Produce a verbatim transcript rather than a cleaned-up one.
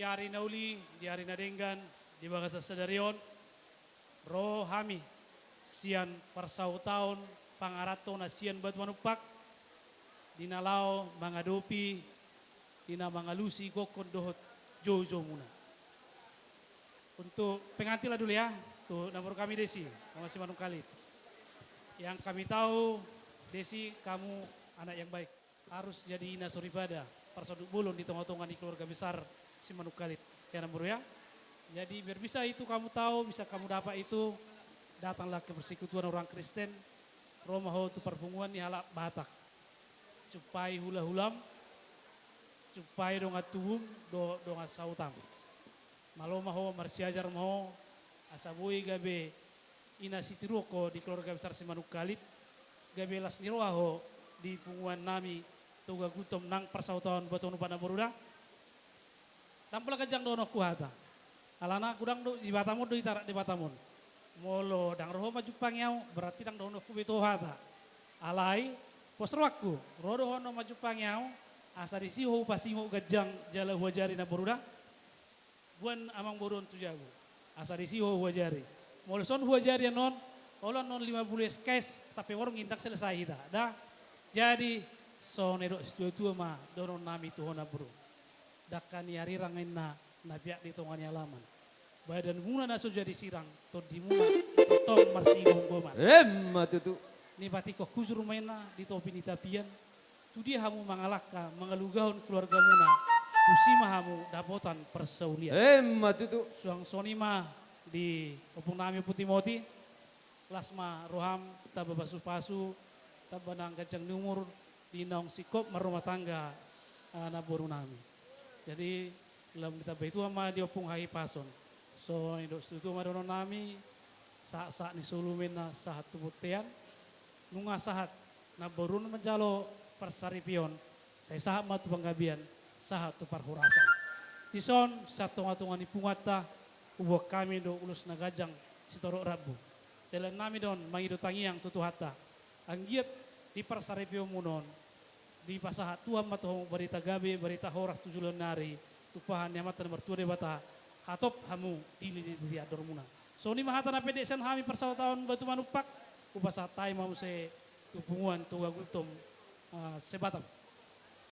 Di ari na uli, di ari na denggan, di bagasan sadari on, ro hami sian parsautaon pangaranto na sian Batu Manumpak, di na laho mangadopi, di na mangalusi gokhon dohot joujoumuna. Untuk pengantin lah dulu ya, tu naboru kami Desi, Mama Simanungkalit. Yang kami tahu, Desi, kamu anak yang baik. Harus jadi ina soripada, parsonduk bolon di tongatonga ni keluarga besar Simanungkalit. Ya, naboru ya. Jadi, biar bisa itu kamu tahu, bisa kamu dapat itu, datanglah ke persekutuan orang Kristen, ro ma ho tu parpunguan ni halak Batak. Jumpai hulahulam, jumpai dongan tubum, do-, dongan sahutam. Malo ma ho, marsiajar ma ho, asa boi gabe ina sitiruon ho di keluarga besar Simanungkalit, gabe las ni roha ho di punguan nami Toga Gultom nang parsautaon Batu Manumpak, naboru da. Ndang pola ganjang dohononku hata. Alana godang do, Debatam on do hita, anak Debatam on. Molo ndang ro ho manjumpangi ahu, berarti ndang dohononku be tu ho hata. Alai, pos rohangku, ro do ho annon manjumpangi ahu, asa disi ho hupasingot ganjang jala huajari, naboru da. Boan amangboru on tu jabu, asa disi ho huajari. Molo son huajari annon, olo annon lima puluh S K S sampe warung, ndang selesai hita da. Jadi, songon i do situatua ma dohonon nami tu ho, naboru. Dangka ni arirang inna na peak di tonga ni alaman. Badanmuna na so jadi sirang, tondimuna tongtong marsigomgoman. Emma tutu. Nipatikok hujur ma inna di topi ni tapian, tu dia hamu mangalangka mangalugahon keluargamuna, tusi ma hamu dapotan parsaulian. Emma tutu. Suang songon i ma di ompung nami Ompu Timoti, las ma roham, tamba pasupasu, tamba nang ganjang ni umur, di naung singkop marrumah tangga, ah, naboru nami. Jadi, lam ditambai Tuhan ma di ompung hahipason. Songon i do situatua ma dohonon nami, sahat-sahat ni solu ma inna sahat tu bontean, nunga sahat naboru on manjalo parsaripeon, sai sahat ma tu panggabean, sahat tu parhorasan. Dison, sian tongatonga ni punguanta, huboan hami do ulos na ganjang sitorop rambu. Dalan nami do on mangido tangiang tu Tuhanta. Anggiat di parsaripeonmuna on, dipasahat Tuhan ma tu hamu barita gabe, barita horas tu joloan ni ari, tumpahan ni Amanta na martua Debata, hatop hamu dililiti andormuna. Songon i ma hata na pendek sian hami parsautaon Batu Manumpak, hupasahat hami ma muse tu punguan Toga Gultom, ah, se-Batak.